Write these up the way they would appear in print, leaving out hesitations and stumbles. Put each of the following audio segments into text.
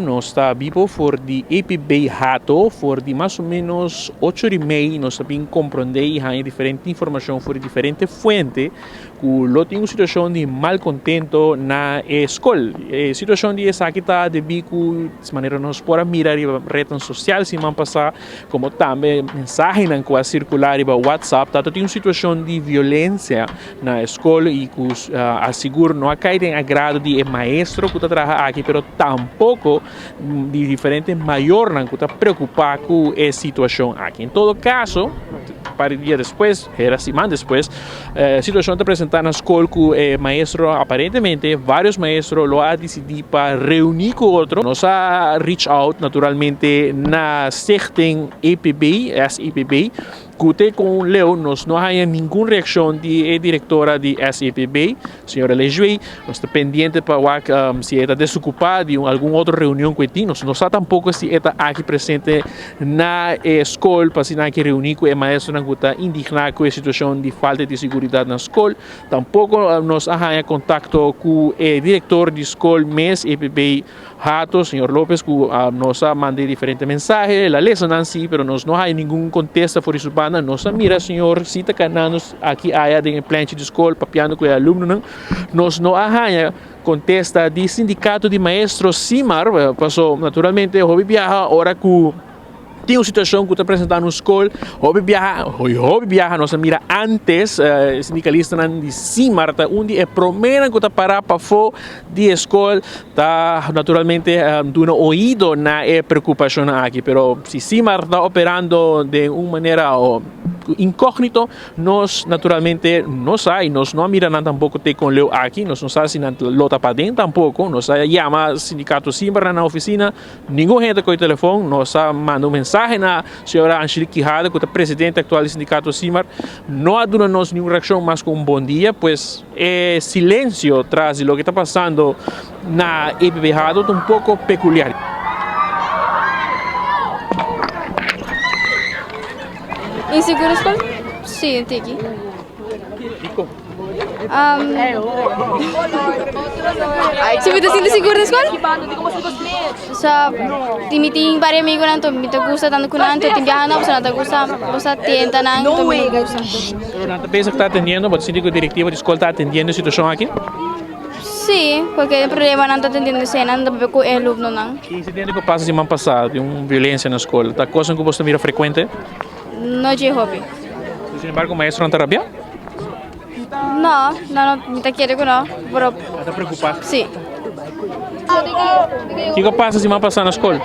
Nos ta bibo for di EPB Hato for di mas o menos ocho di mei nos ta bin comprende y haña diferente informacion for di diferente fuente cu lo tin un situacion di malcontento na e scol. E situacion di esaki ta debi cu manera nos por a mira riba rednan social siman pasa como tambe mensahenan cu a circula riba WhatsApp ta tin un situacion di violencia na e skol i ku asigur no a kai den agrado di e maestro ku ta traha aki pero tampoko di diferente mayornan ku ta preokupá ku e situashon aki. En todo kaso, par di dia despues, hera siman despues, e situashon ta presentá na skol ku e maestro aparentemente varios maestro lo a disidí pa reuní ku otro. Nos a reach out naturalmente na Stichting EPB, SEPB, Ku te kon leu nos no haña ningun reakshon di e direktora di SEPB, señora Lejuey. Nos ta pendiente pa wak si e ta desokupá di un algun otro reunion ku e tin. Nos no sa tampoko si e ta aki presente na e skol pa asina aki reuní ku e maestronan ku ta indigná ku e situashon di falta di seguridat na skol. Tampoko nos a haña kontakto ku e direktor di skol mes, EPB. Hato, señor Lopez cu nos a manda e diferente mensahe, el a lesa nan si, pero nos no haya ningun contesta for di su banda. Nos a mira señor si ta canando aki aya den e plenchi di school papiando cu e alumnonan. Nos no a haya contesta di sindicato di maestro Simar, paso naturalmente hopi biaha ora cu. Tin un situacion cu ta presenta na un scol, hopi biaha, hopi biaha nos a mira antes sindicalistanan di Simar ta un di e promenan cu ta para pafo di e scol ta naturalmente duna oido na e preocupacionnan aki, pero si Simar ta operando den un manera incognito Nos naturalmente no sa y nos no a mira nan tampoco te con leu aki, nos no sa si nan lo ta paden tampoco, nos a yama sindicato Simbar na nan oficina, ningun hende coge telefon, nos a manda un mensahe na señora Angelique Quijada cu ta presidente actual di sindicato Simbar, no a duna nos ningun reaccion mas cu un bon dia, pues e silencio tras di loke ta pasando na EPB Hado ta un poco peculiar. Inseguro skol? Sí, un tiki. Dikon? Si mi ta sinti sigur den skol? Sa, mi tin varios amigunan, anto mi ta gusta tanto ku nan, anto tin biaha nan pasobra nan ta gusta, gusta tenta nan, anto mi no gusta. Pero nan ta pensa ku ta atendiendo? Bo ta sinti ku e direktiva di skol ta atendiendo e situashon aki? Sí, cualkier problema nan ta atendiendo esei, nan ta papia cu e alumnonan. E incidente cu pasa siman pasa di un violencia na scol, ta cosa cu bo ta mira frecuente? No dje hopi. Sin embargo, maestronan ta rabia? No, no, no, mi ta kere cu no, pero. Nan ta preocupa? Sí. Kico a pasa siman pasa na scol?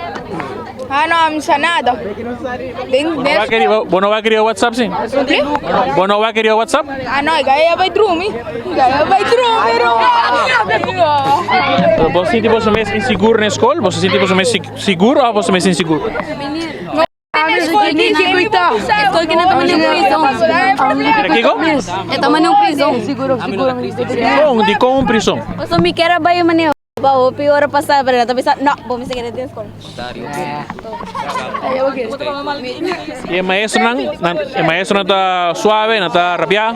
Ah no, mi sa nada. Bo no wak riba, bo no wak riba WhatsApp si? Bo no wak riba WhatsApp? Ah no, gaya bai drumi. Gaya bai drumi, Pero bo sinti boso mes insigur na skol? Boso sinti boso mes sigur of boso mes insigur? Kiko? E ta mane un prison. Kon? Dikon un prison? Pasobra mi kier a bai mane Pa hopi ora pasa pero nan ta bisa no bo mester keda den skol. Y e maestronan, nan, e maestronan ta suave, nan ta rabiá?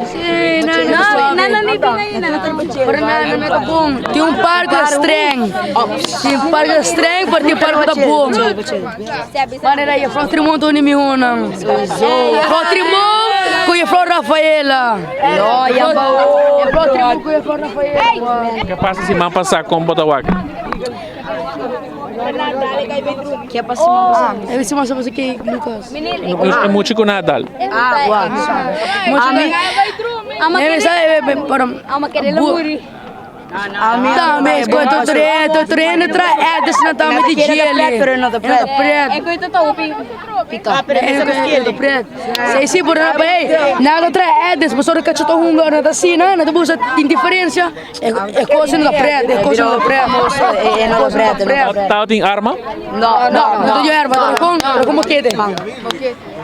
Tin un par ku ta streng, tin un par ku ta streng pero tin un par ku ta bon. Manera Jefrouw Trimon ta un di mihónan. Jefrouw Trimon ku Jefrouw Rafaela. Jefrouw Trimon ku Jefrouw Rafaela. Ke pasa siman pasá kon bo ta wak? Ke pasa siman pasá? E siman pasá ke Lucas. E mucha ku Nadal. Mucha ku. Tambe es cu to treno tra Edison na tambe di Chile. Pero no ta pret. Pret. Si si por na pa na to tra Edison, pasobra cacho ta hunga na ta asina, na ta busa tin diferencia. E cosa no ta pret, e cosa no ta pret. E no ta pret. Tao tin arma? No, no, no tin arma, pero con, pero como kede.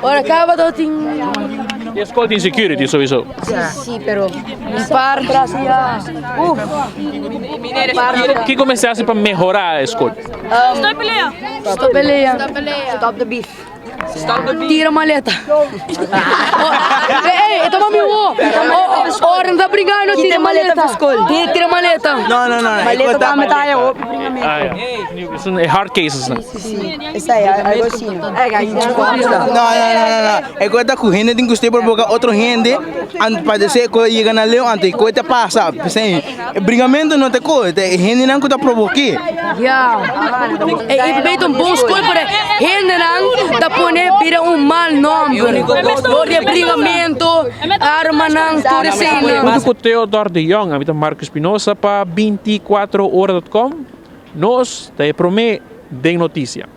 Ora caba to tin. E school tin security sowieso. Si, pero un par. Uf. Kiko mester hasi pa mehora e school? Stop pelea. Stop pelea. Stop the beef. Tira maleta. Ey, e ta mami wo. Ora no ta bringa no tira maleta. Tira maleta. No, no, no. Maleta ta metaya hopi bringamento. Ah, ja. Son e hard cases nan. Esei, algo asina. No, no, no, no, no. E kos ta ku hende tin ku stay provoká otro hende an pa dese ku yega na leu anto e kos ta pasa. P'esei e bringamento no ta kos, ta e hendenan ku ta provoké. Ja. E IPB ta un bon skol pero hendenan ta pone bira un mal nomber. Dor di e bringamento, armanan, tur eseinan. Hunto ku Theodor de Jong, ami ta Marco Espinosa pa 24ora.com. Nos ta e promé den notisia.